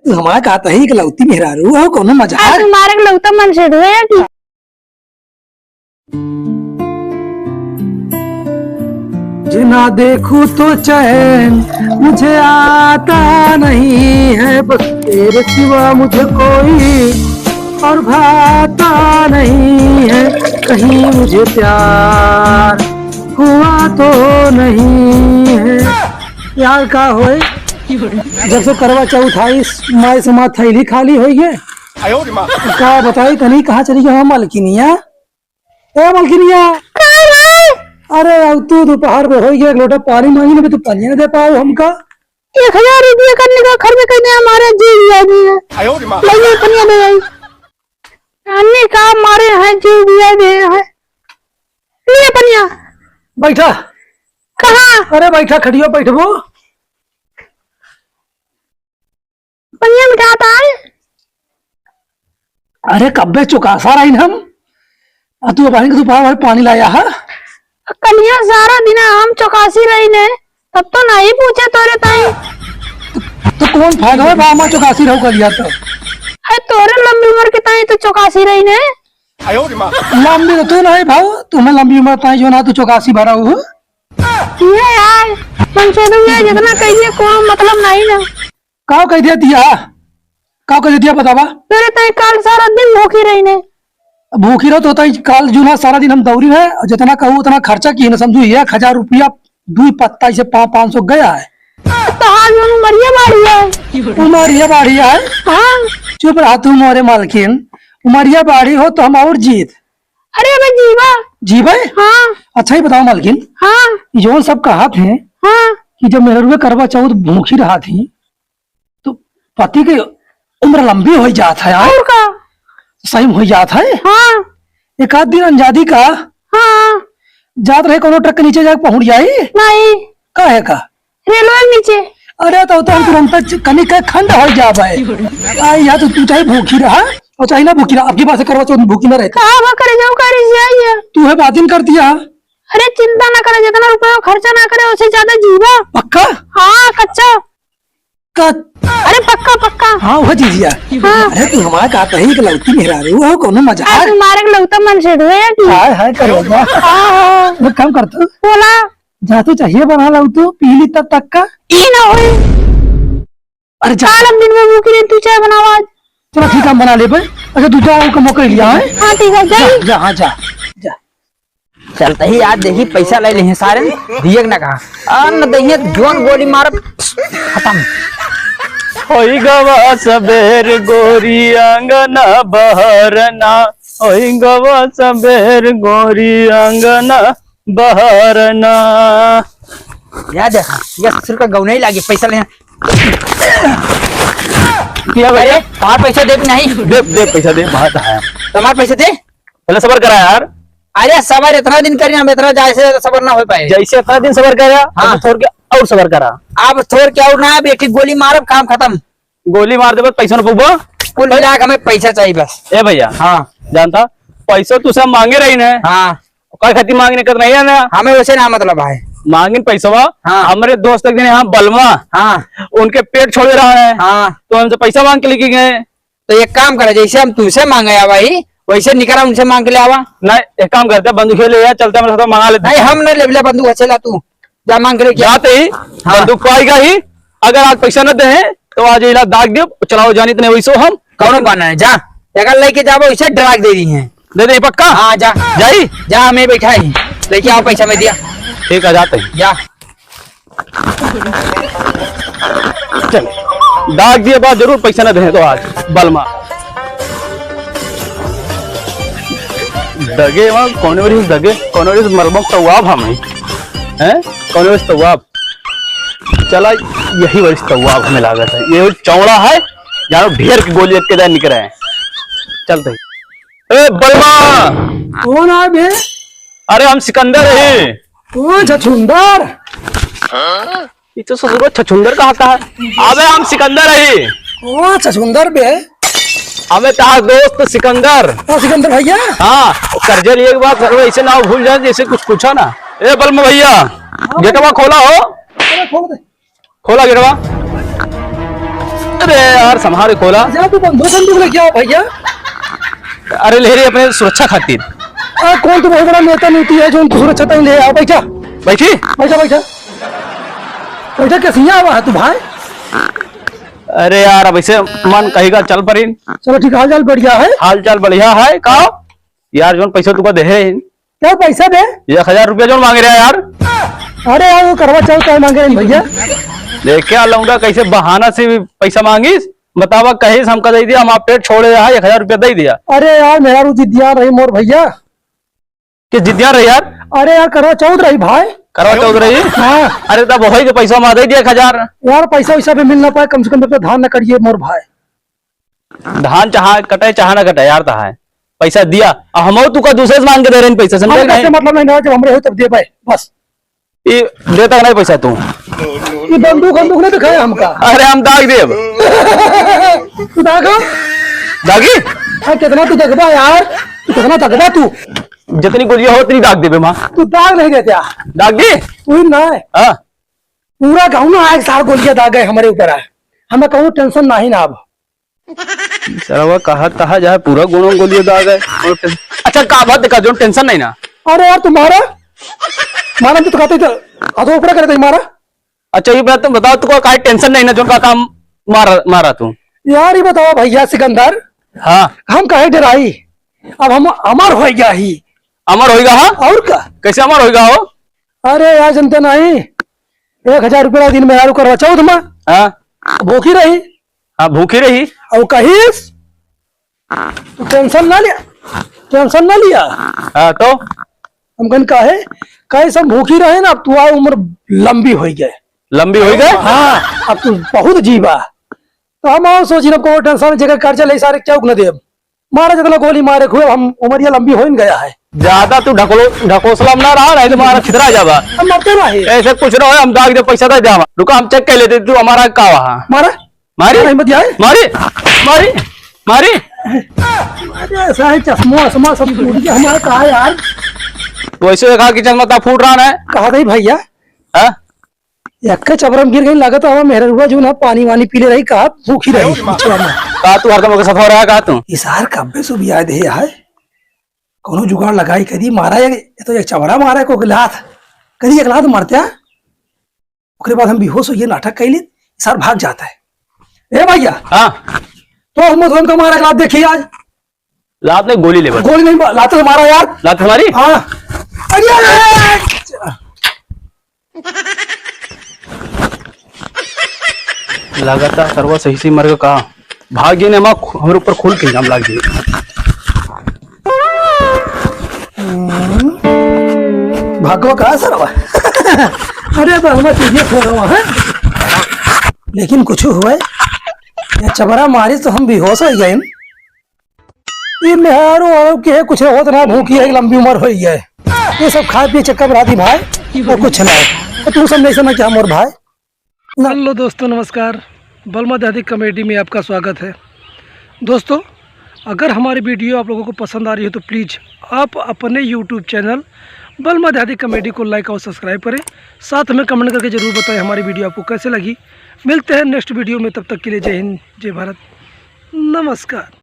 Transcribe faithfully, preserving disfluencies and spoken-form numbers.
तू हमार कहत ही इकलौती मेहरारू हो, कौनो मजाक? आज तुम्हारे इकलौता मन से धोया कि जिना देखूं तो चैन मुझे आता नहीं है, बस तेरे सिवा मुझे कोई और भाता नहीं है, कहीं मुझे प्यार हुआ तो नहीं है। यार का होए, जब से करवा चौथ आइस, माई से माँ थैली खाली होई है। का बताई तनी कहाँ चली गई हमार मलकिनिया? ए मलकिनिया, का रे? अरे अब तू दोपहर में होई गया, एक लोटा पानी मांगी ना, तू पानी ना दे पाओ हमका। एक हजार रुपया करने का खर्च करने हमारे जी दिया नहीं है। आयो रे माँ। ले ये पनिया दे आई। अन्य का मारे हैं, जी दिया दे हैं। ले पनिया। बैठा। कहाँ? अरे बैठा, खटिया बैठबो। पनिया मिठाता है। अरे कब्बे चौकासा रही हम, आ तू अबहिन के दोपहर भर पानी लाया है। कलिया सारा दिन हम चौकासी रही ने, तब तो नहीं पूछे तोरे ताई। तो, तो कौन फायदा है बामा चौकासी रहो कलिया तो? अरे तोरे लंबी उम्र के ताई तो चौकासी रही ने। लंबी तो तू नहीं भाऊ, तुम्हें लंबी उम्र ताई जो ना तू चौकासी भरा हो। ये यार, पंचोदू ये जितना कहिए कोई मतलब नहीं ना। का कह दिया दिया? का कह दिया बतावा? तोरे ताई काल सारा दिन भूखी रही ने। भूखी रहो तो ताई काल जो ना सारा दिन हम दौड़ी रहे, और जितना कहू उतना खर्चा की ना समझू, एक हजार रुपया दुई पत्ता से पा-, पाँच सौ गया है। तो हाँ जो उमरिया बाढ़ी है। उमरिया बाढ़ी है? हाँ। चुप रहा तू मोरे मालकिन, उमरिया बाढ़ी हो तो हम और जीत। अरे अबे जीवा। जीवे? हाँ। अच्छा ही बताओ मालकिन। हाँ। ये जौन सब कहा थे हाँ। कि जब मेहरुए करवा चौथ भूखी रहा थी, तो पति के उम्र लंबी हो जात है, हाँ? और का? सही हो जात है। हाँ। एक आध दिन अंजादी का हाँ। जात रहे कोनो ट्रक के नीचे जाके पहुंच जाई। नहीं। का है का? रेलवे नीचे। अरे तो, तो हम तुरंत च-, कनी के खंड हो जाबे। आ, या तो तू चाहे भूखी रहा और चाहे ना भूखी रहा, आपकी बात से करवा चौथ भूखी ना रहती। का वो करे जाओ, करे जाइए। तू है बातिन कर दिया। अरे चिंता ना करे, जितना रुपया खर्चा ना करे, उससे ज्यादा जीवा। पक्का? हाँ, कच्चा। का? अरे पक्का, पक्का। हाँ, वो जीजिया। हाँ। अरे तू हमारा का कही इकलौती मेहरारू हो, कोनो मजाक? अरे तुम्हारे इकलौता मन से धोया कि? हाय, हाय, करेजा। हाँ, हाँ। वो काम कर तू। बोला। जा तू चाहिए बना ला तू, पी ली तब तक का। ई ना होई। अरे जा। काल हम दिन में भूखी रही, तू चाय बनावा आज। चलो ठीक है, हम बना लेबे। अच्छा तू जा, ओका मौका लिया है। हाँ, ठीक है, जा, जाई। जा, हाँ, जा, जा। चलते ही आज देखी पैसा ले लेहे सारे, दिए ना कहा। आ, न दहिए, जोन गोली मारब, खतम। होई गवा सबेर गोरी आंगना बहरना, होई गवा सबेर गोरी आंगना बहरना। या देखा, या ससुर का गौना ही लागे, पैसा ले। क्या भैया? अरे, तुम्हार पैसा दे कि नहीं? दे, दे पैसा दे, बात है। तुम्हार पैसा दे। पहले सबर करा यार। अरे सबर इतना दिन करी, हम इतना जैसे सबर ना हो पाए। जैसे इतना दिन सबर करा, हाँ। अब थोड़ के और सबर करा। अब थोड़ के और ना, अब एक ही गोली मारब, काम खतम। गोली मार देबे, पैसा न पउबा। कुल मिला के हमें पैसा चाहिए बस। ए भैया, हाँ। जानता, पैसा तू सब मांगे रही ना। हाँ। ओकर खातिर मांगने का नहीं है ना। हमें वैसे ना मतलब है। मांगिन पैसवा, हाँ। हमरे दोस्त एक दिन यहाँ बलमा, हाँ। उनके पेट छोड़े रहा है। हाँ। तो हमसे पैसा मांग के लेके गए। तो एक काम करा, जैसे हम तुमसे मांगे आवा ही, वैसे निकरा उनसे मांग के ले आवा। नहीं, एक काम करते हैं, बंदूक ले यार, चलते हैं, हमारे साथ मंगा लेते हैं। नहीं, हम नहीं लेबले बंदूक, चला तू, जा मांग के लेके आ। जाते ही हाँ। बंदूक पाएगा ही, अगर आज पैसा न दे, तो आज इला दाग दियो, चलाओ जानी तने वैसो हम। कौनो बहाना है, जा, अगर लेके जाबो, इसे डरा के दे दी है। दे दे, पक्का? हाँ, जा। जाई? जा, हमें बैठा ही, लेके आओ पैसा, मैं दिया। ठीक है, जाते हैं। जा। चल, दाग दिए बाद जरूर पैसा ना दे तो आज, बलमा। दगे वहाँ कौन वरिस दगे, कौन वरिस मलबम तवाब हम हैं, हैं? कौन वरिस तवाब? चला, यही वरिस तवाब हमें लागत है। ये चौड़ा है, जानो ढेर की गोली एक के दाए निकरे हैं। चलते हैं। ए, बलमा! कौन है बे? अरे, हम सिकंदर हैं। कौन छछुंदर? ये तो ससुरो छछुंदर कहता है। अबे हम सिकंदर हई। कौन छछुंदर बे? अबे तार दोस्त सिकंदर। हाँ, सिकंदर भैया। हाँ, कर्जे लिए के बाद सर ऐसे नाव भूल जाए जैसे कुछ पूछा ना। ए बलमा भैया, हाँ। गेटवा खोला हो। अरे खोल दे। खोला गेटवा। अरे यार, संभाल के खोला। जा, तू बंदूक, बंदूक लेके आओ भैया। अरे, ले रहे अपने सुरक्षा खातिर। आ, कौन तू बहुत बड़ा नेता नीति है जो तू सुरक्षा तक ले आओ? बैठा। बैठी? बैठा, बैठा। बैठा, कैसे यहाँ आवा है तू भाई? अरे यार, अब ऐसे मन कहेगा, चल पड़ी। चलो ठीक, हाल चाल बढ़िया है? हाल चाल बढ़िया है। का यार, जौन पैसा तुका देहे हैं। क्या पैसा दे? एक हजार रुपया जौन मांग रहा है यार। अरे यार, वो करवा चौथ का मांगे हैं भैया। देख क्या लौंडा, कैसे बहाना से भी पैसा मांगिस। बतावा, कहीं से हमका दे दिया, हम आप पेट छोड़े रहा, एक हजार रुपया दे दिया। अरे यार, मेहरारू जिद्दिया रही मोर भैया। कि जिद्दिया रही यार? अरे यार, करवा चौथ रही भाई। करवा चौथ रही? हाँ। अरे तब वही के पैसा मार दे दिया एक हजार। यार, पैसा वैसा भी मिल ना पाए, कम से कम तब तो धान न करिए मोर भाई। धान चाहे कटे चाहे ना कटे यार, तहां पैसा दिया, आ हमहू तुका दूसरे से मांग के दे रहे हैं पैसा, समझे हम नहीं? कैसे मतलब नहीं ना, जब हमरे हो तब देबे, बस। ई देता नहीं पैसा तू? ई बंदूक, बंदूक नहीं दिखाए हमका। अरे हम दाग देब। तू दागा? दागी? हाँ, कितना तू दगबा यार, तू कितना दगबा तू? जितनी गोलियां हो उतनी दाग देबे माँ। तू दाग नहीं देते यार। दाग दी? तू ही ना है। हाँ। पूरा गाँव में आए सार गोलियां दाग गए हमारे ऊपर आए, हमें कहूँ टेंशन नहीं ना अब। सरवा कहा तहा जाए पूरा गुणों गोलियों दाग है। और टें-, अच्छा का बात देखा जो टेंशन नहीं ना। अरे यार तुम्हारा मारा तो कहते थे, आ तो ऊपर करते मारा। अच्छा ये बात तुम बताओ, तुमको काहे टेंशन नहीं ना, जो का काम मारा, मारा तू? यार ये बताओ भैया सिकंदर, हाँ। हम काहे डराई? अब हम अमर हो गया ही। अमर होइगा, हाँ? और का? कैसे अमर होइगा हो? अरे यार जनते नहीं, एक हजार रुपया दिन में यार करवा चौथ में। हाँ। भूखी रही। हाँ, भूखी रही। और कहिस, "तू टेंशन ना लिया, टेंशन ना लिया।" हाँ, तो? हम कहन, "काहे?" "काहे सब भूखी रहे ना, अब तू आ उम्र लंबी हो गए।" लंबी हो गए? "हाँ, अब तू बहुत जीवा।" तो हम और सोची ना, "कोई टेंशन जगह कर्जा ले सारे क्या उगने देब?" मारा जितना गोली मारे हुए, हम उमरिया लंबी हो ही गया है। ज्यादा तू ढकोलो, ढकोसला में ना रहा, नहीं तो मारा छितरा जाबा। हम मरते नहीं। ऐसे कुछ ना हो, हम दाग दे पैसा दे जावा। रुका, हम चेक कर लेते, तू हमारा का वहाँ। मारा? मारी? मारा हिम्मत जाए? मारी? मारी? मारी? अरे, ऐसा है, चश्मा, वश्मा सब टूट गया हमारा, कहा यार? वैसे देखा कि चश्मा ता फूट रहा है। कहा गई भैया? हाँ? यक्का चबरम गिर गई, लागत हवा मेहररुआ जो ना पानी वानी पी ले रही, कहा भूखी रही। का तू हरदम ओके सफा रहा, का तू? इसार कब्बे से भी याद है, हाय। कोनो जुगाड़ लगाई, कदी मारा ये, ये तो एक चबरा मारा को लात, कदी एक लात मारते हैं। ओकरे बाद हम बेहोश होइए, नाटक कैली, इसार भाग जाता है। ए भैया, हाँ। तो हम तो हमका मारा एक लात देखिए आज। लात नहीं, गोली लेबा। गोली नहीं, लात तो मारा यार। लात हमारी? हाँ। अरे, अरे, अरे। लगातार सरवा सही से मर गया का? भाग गए ने, हम, हमरे ऊपर खुल के इल्जाम लाग गए। भागो का सरवा? अरे, तो हम चीजें खो रहा है। लेकिन कुछ हुआ है? ये चबरा मारी तो हम बेहोश हो गए। ई मेहरारू औरत के कुछ होत ना, भूखी है, लंबी उम्र होई है। ये सब खाए पिए चक्कर में रहती भाई, और कुछ ना। तो तू सब नहीं समझ क्या मोर भाई ना। हेलो दोस्तों, नमस्कार। बलमा देहाती कॉमेडी में आपका स्वागत है। दोस्तों, अगर हमारी वीडियो आप लोगों को पसंद आ रही है तो प्लीज आप अपने YouTube चैनल बलमा देहाती कॉमेडी को लाइक और सब्सक्राइब करें। साथ में कमेंट करके ज़रूर बताएं हमारी वीडियो आपको कैसे लगी। मिलते हैं नेक्स्ट वीडियो में, तब तक के लिए जय हिंद, जय भारत, नमस्कार।